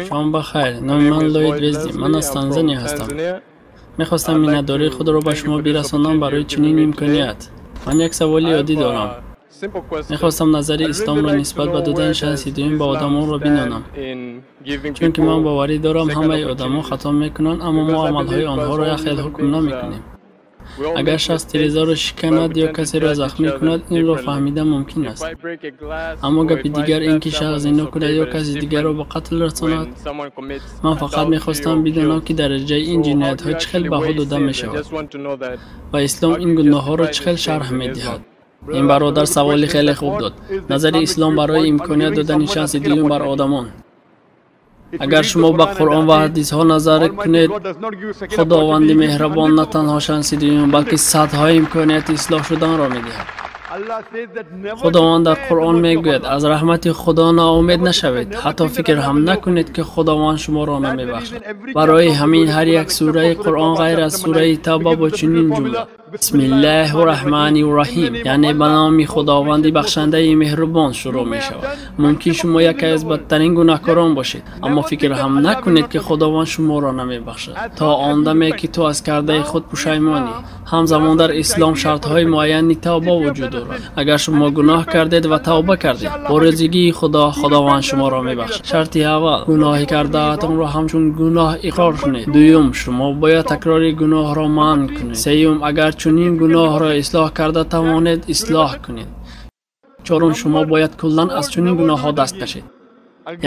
Шом бахайр. Номи ман Ллойд Везли. Ман аз Танзания ҳастам. Мехостам миннатдории худро ба шумо бирасонам барои чунин имконият. Ман як саволи оддӣ дорам. Мехостам назари исломро нисбат ба додани шанси дуюм ба одамонро бидонам. Чунки ман боварӣ дорам, ҳамаи одамон хато мекунанд, аммо мо амалҳои онҳоро як хел ҳукм намекунем. Агар шахс тирезаро шиканад ё касеро захмӣ кунад, инро фаҳмидан мумкин аст. Аммо гапи дигар ин ки шахс зино кунад ё каси дигарро ба қатл расонад. Ман фақат мехостам бидонам, ки дараҷаи ин ҷиноятҳо чӣ хел баҳо дода мешавад ва ислом ин гуноҳҳоро чӣ хел шарҳ медиҳад. Ин бародар саволи хеле хуб дод. Назари ислом барои имконият додани шанси дуюм бар одамон. Агар шумо ба Қуръон ва ҳадисҳо назар кунед, Худованди меҳрабон на танҳо шанси дуюм, балки садҳо имконияти ислоҳ шуданро медиҳад. Худованд дар Қуръон мегӯяд: аз раҳмати Худо ноумед нашавед, ҳатто фикр ҳам накунед, ки Худованд шуморо намебахшад. Барои ҳамин ҳар як сураи Қуръон ғайр аз сураи Тавба бо чунин ҷумла: Бисмиллаҳи раҳмани раҳим, яъне ба номи Худованди бахшандаи меҳрубон шурӯъ мешавад. Мумкин шумо яке аз бадтарин гунаҳкорон бошед, аммо фикр ҳам накунед, ки Худованд шуморо намебахшад, то он даме ки ту аз кардаи худ пушаймонӣ. Ҳамзамон дар ислом шартҳои муайяни тавба вуҷуд дорад. Агар шумо гуноҳ кардед ва тавба кардед, бо розигии Худо Худованд шуморо мебахшад. Шарти аввал: гуноҳи кардаатонро ҳамчун гуноҳ иқрор кунед. Дуюм, шумо бояд такрори гуноҳро манъ кунед. Сеюм, агар чунин гуноҳро ислоҳ карда тавонед, ислоҳ кунед. Чорум, шумо бояд куллан аз чунин гуноҳҳо даст кашед.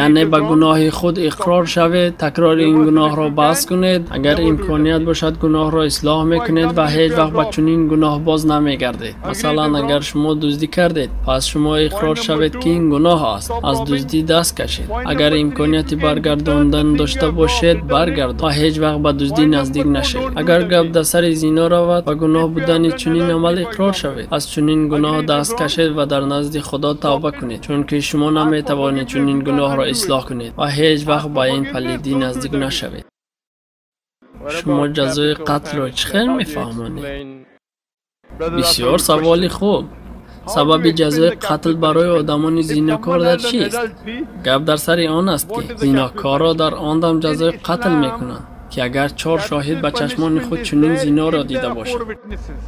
Яъне ба гуноҳи худ иқрор шавед, такрори ин гуноҳро бас кунед. Агар имконият бошад, гуноҳро ислоҳ мекунед ва ҳеҷ вақт ба чунин гуноҳ боз намегардед. Масалан, агар шумо дуздӣ кардед, пас шумо иқрор шавед, ки ин гуноҳ аст, аз дуздӣ даст кашед. Агар имконияти баргардондан дошта бошед, баргардон ва ҳеҷ вақт ба дуздӣ наздик нашавед. Агар гап дар сари зино равад, ба гуноҳ будани чунин амал иқрор шавед, аз чунин гуноҳ даст кашед ва дар назди Худо тавба кунед, чунки шумо наметавонед чунин гуноҳ ро ислоҳ кунед ва ҳеҷ вақт ба ин палидӣ наздик нашавед. Шумо ҷазои қатлро чӣ хел мефаҳмонед? Бисёр саволи хуб. Сабаби ҷазои қатл барои одамони зинокор дар чист? Гап дар сари он аст, ки зинокорро дар он дам ҷазои қатл мекунанд, ки агар чор шоҳид ба чашмони худ чунин зиноро дида бошад.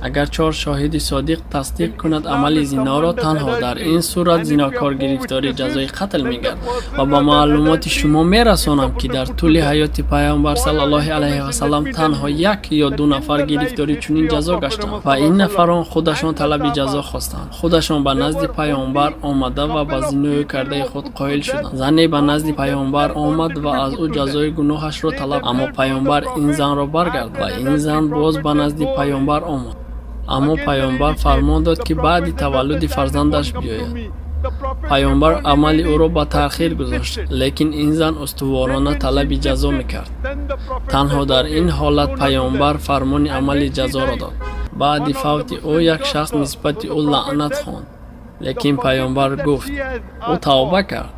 Агар чор шоҳиди содиқ тасдиқ кунад амали зиноро, танҳо дар ин сурат зинокор гирифтори ҷазои қатл мегардад. Ва ба маълумоти шумо мерасонам, ки дар тӯли ҳаёти Паёмбар саллаллоҳу алайҳи васаллам танҳо як ё ду нафар гирифтори чунин ҷазо гаштанд ва ин нафарон худашон талаби ҷазо хостанд. Худашон ба назди Паёмбар омада ва ба зинои кардаи худ қоил шуданд. Зане ба назди Паёмбар омад ва аз ӯ ҷазои гуноҳашро талаб, аммо Паёмбар ин занро баргард ва ин зан боз ба назди Паёмбар омад. Аммо Паёмбар фармон дод, ки баъди таваллуди фарзандаш биёяд. Паёмбар амали ӯро ба таъхир гузошт, лекин ин зан устуворона талаби ҷазо мекард. Танҳо дар ин ҳолат Паёмбар фармони амали ҷазоро дод. Баъди фавти ӯ як шахс нисбати ӯ лаънат хонд, лекин Паёмбар гуфт: ӯ тавба кард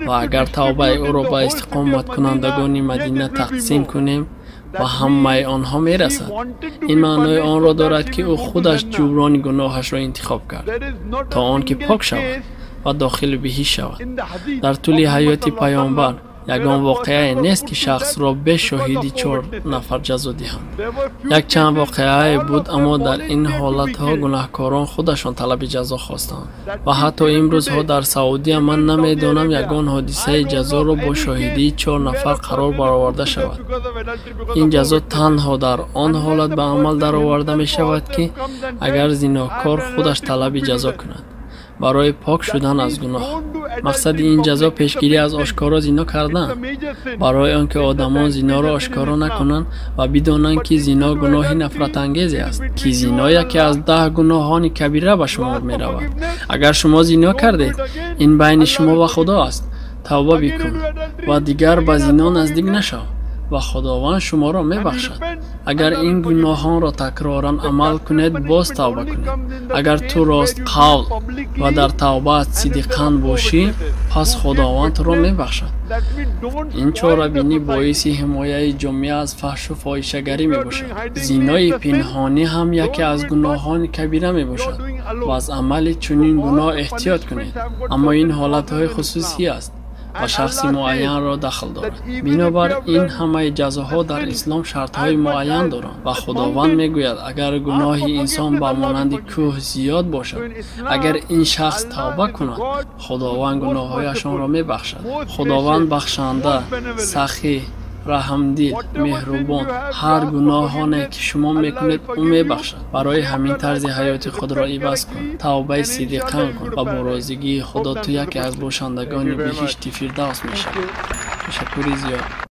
ва агар тавбаи ӯро ба истиқоматкунандагони Мадина тақсим кунем, ба ҳамаи онҳо мерасад. Ин маънои онро дорад, ки ӯ худаш ҷуброни гуноҳашро интихоб кард, то он ки пок шавад ва дохили биҳишт шавад. Дар тӯли ҳаёти Паёмбар ягон воқеае нест, ки шахсро бе шоҳиди чор нафар ҷазо диҳанд. Якчанд воқеае буд, аммо дар ин ҳолатҳо гунаҳкорон худашон талаби ҷазо хостанд. Ва ҳатто имрӯзҳо дар Саудия ман намедонам ягон ҳодисаи ҷазоро бо шоҳидии чор нафар қарор бароварда шавад. Ин ҷазо танҳо дар он ҳолат ба амал дароварда мешавад, ки агар зинокор худаш талаби ҷазо кунад барои пок шудан аз гуноҳ. Мақсади ин ҷазо пешгирӣ аз ошкоро зино кардан, барои он ки одамон зиноро ошкоро накунанд ва бидонанд, ки зино гуноҳи нафратангезе аст, ки зино яке аз 10 гуноҳони кабира ба шумор меравад. Агар шумо зино кардед, ин байни шумо ва Худо аст. Тавба бикун ва дигар ба зино наздик нашав ва Худованд шуморо мебахшад. Агар ин гуноҳонро такроран амал кунед, боз тавба кунед. Агар ту рост қавл ва дар тавбаат сидиқан бошӣ, пас Худованд туро мебахшад. Ин чорабинӣ боиси ҳимояи ҷомеа аз фаҳшу фоҳишагарӣ мебошад. Зинои пинҳонӣ ҳам яке аз гуноҳони кабира мебошад ва аз амали чунин гуноҳ эҳтиёт кунед. Аммо ин ҳолатҳои хусусӣ аст. Ба шахси муайянро дахл дорад. Бинобар ин, ҳамаи ҷазоҳо дар ислом шартҳои муайян доранд ва Худованд мегӯяд, агар гуноҳи инсон ба монанди кӯҳ зиёд бошад, агар ин шахс тавба кунад, Худованд гуноҳҳояшонро мебахшад. Худованд бахшанда, сахӣ, раҳмдил, меҳрубон. Ҳар гуноҳоне ки шумо мекунед, ӯ мебахшад. Барои ҳамин тарзи ҳаёти худро иваз кун, тавбаи сидиқан кун ва бо розигии Худо ту яке аз бошандагони биҳишти Фирдавс мешавӣ. Ташаккури зиёд.